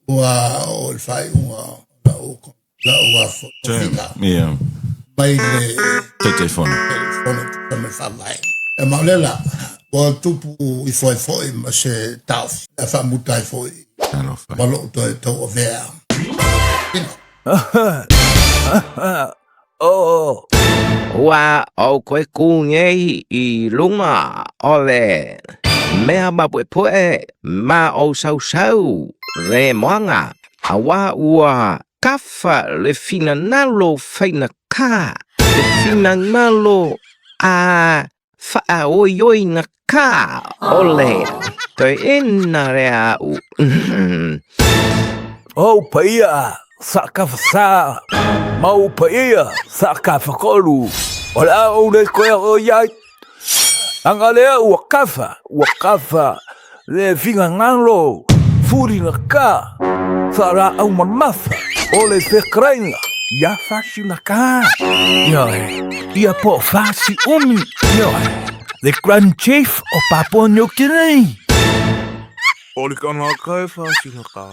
Ua oo i le faaiuga o lau lau afo tofiga mai le Taitaifono. Taitaifono e tusa ma le faavae. E ma o lea la, ua tupu ifo ai foi ma se taofi e faamuta ai foi Talofa. ma lou toe tauavea. Oh. Ua ou toe kū nei i luga o le mea mapuepue ma ou sausau le moana, auā ua kafa le finagalo faigata, le finagalo a faaoioinagata o le toeaina lea aʻu. Ou paia saakafasa ma ou paia saakafatolu, o le a ou le toe o i ai. Aga lea ua kafa, ua kafa le finagalo fulinaka faalaau mamafa o le fetalaiga ia Fasinaka. Ioe, ia po o Fasiumi, ioe, the Grand Chief o Papua New Guinea. O le kanaka e Fasinaka.